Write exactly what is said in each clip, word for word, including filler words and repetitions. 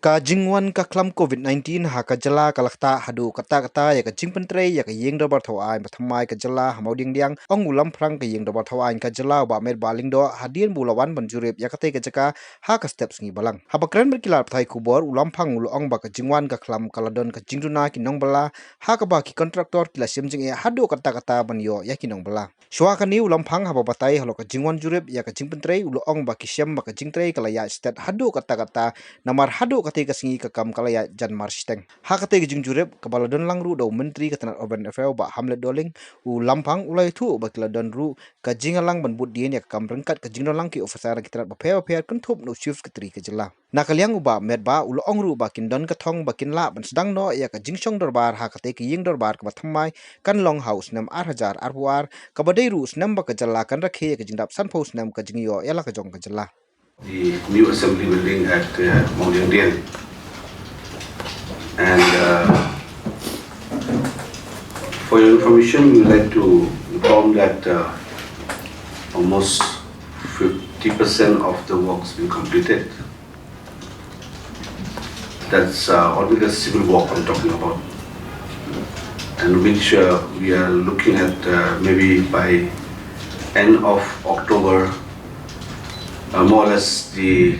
Ka jingwan ka khlam covid nineteen ha ka jylla ka la ktah haduh katta katta ïa ka jingpyntrei ïa ka ïing dorbar thaw aiñ ba thymmai ka jylla ha Mawdiangdiang, ong u Lamphrang ka ïing dorbar thaw aiñ ka jylla u Bah Metbah Lyngdoh hadien ba u la wan ban jurip ïa katei ka jaka ha ka step sngi Balang. Haba kren bad ki lad pathai khubor u Lamphrang u la ong ba ka jingwan ka khlam ka la don ka jingduna ki nongbylla ha kaba ki kontraktor ki la shem jingeh haduh katta katta ban ïoh ïa ki nongbylla. Shuwa kane u Lamphrang haba batai halor ka jingwan jurip ïa ka jingpyntrei u la ong ba ki shem ba ka jingtrei ka la ïaid stet haduh katta katta namar haduh katei ka sngi ka kam ka la ïaid jan mar shiteng. Ha katei ka jingjurip kaba la don lang ruh da u Myntri ka tnat Urban Affairs Bah Hamlet Dohling, u Lamphrang u la ïathuh ba ki la don ruh ka jingïalang ban bud dien ïa ka kam ryngkat ka jingdon lang ki officer na ki tnat bapher bapher kynthup na u Chief Secretary ka jylla. Na ka liang u Bah Metbah u la ong ruh ba kin don ka thong ba kin lah ban sdang noh ïa ka jingshong dorbar ha katei ka ïing dorbar kaba thymmai kan long ha u snem ar hajar arphew ar kaba dei ruh u snem ba ka jylla kan rakhe ïa ka jingdap sanphew snem ka jingïoh ïalajong ka jylla. The new assembly building at uh, Mawdiangdiang. And uh, for your information, we would like to inform that uh, almost fifty percent of the work's been completed. That's uh, only the civil work I'm talking about, and which uh, we are looking at uh, maybe by end of October, uh, more or less the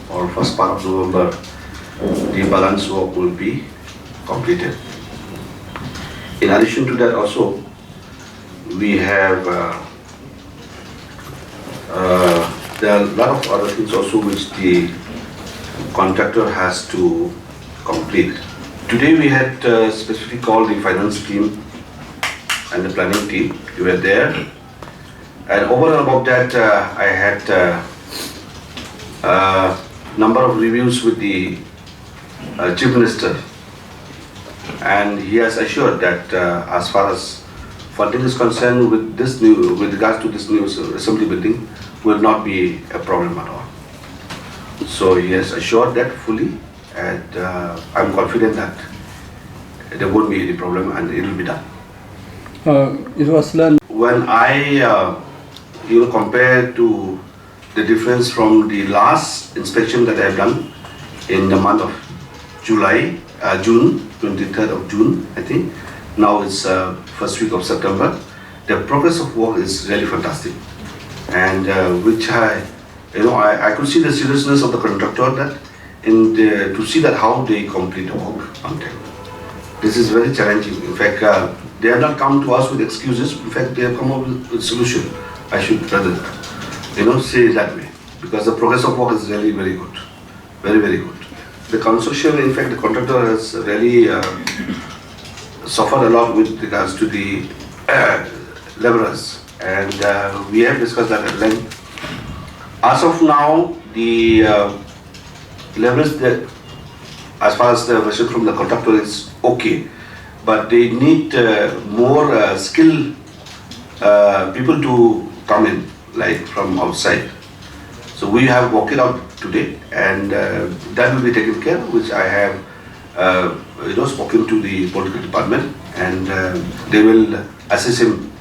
or first part of November, the balance work will be completed. In addition to that, also we have uh, Uh, there are a lot of other things also which the contractor has to complete. Today we had uh, specifically called the finance team and the planning team. They were there. And over and above that, uh, I had a uh, uh, number of reviews with the uh, Chief Minister, and he has assured that uh, as far as funding is concerned with this new, with regards to this new assembly building, will not be a problem at all. So he has assured that fully, and uh, I'm confident that there won't be any problem and it will be done. Uh, it was learned. When I, uh, you know, compare to the difference from the last inspection that I have done in the month of July, uh, June, twenty-third of June, I think. Now it's uh, first week of September. The progress of work is really fantastic, and uh, which I, you know, I, I could see the seriousness of the contractor that in the, to see that how they complete the work on time. This is very challenging. In fact, uh, they have not come to us with excuses. In fact, they have come up with, with solution. I should rather, you know, say it that way because the progress of work is really very good, very very good. The construction, in fact, the contractor has really uh, suffered a lot with regards to the uh, laborers, and uh, we have discussed that at length. As of now, the uh, laborers that, as far as the version from the contractor is okay, but they need uh, more uh, skilled uh, people to come in, like from outside. So we have worked it out today, and uh, that will be taken care, which I have uh, you know, spoken to the political department, and uh, they will assist him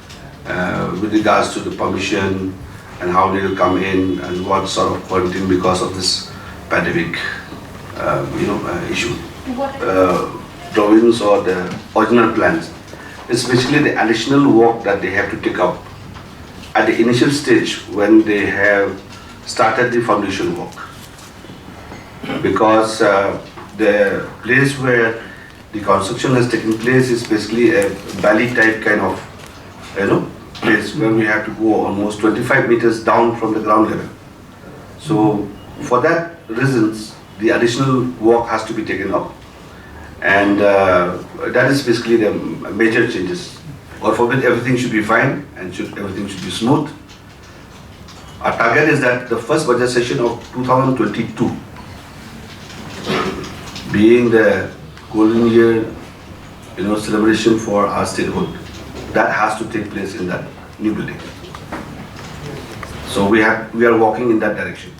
uh, with regards to the permission and how they will come in and what sort of quarantine because of this pandemic, uh, you know, uh, issue. What uh, drawings or the original plans, especially the additional work that they have to take up at the initial stage when they have started the foundation work, because uh, the place where the construction has taken place is basically a valley type kind of, you know, place where we have to go almost twenty-five meters down from the ground level. So for that reasons, the additional work has to be taken up, and uh, that is basically the major changes. God forbid, everything should be fine and should, everything should be smooth. Our target is that the first budget session of two thousand twenty-two, being the golden year, you know, celebration for our statehood, that has to take place in that new building. So we have, we are working in that direction.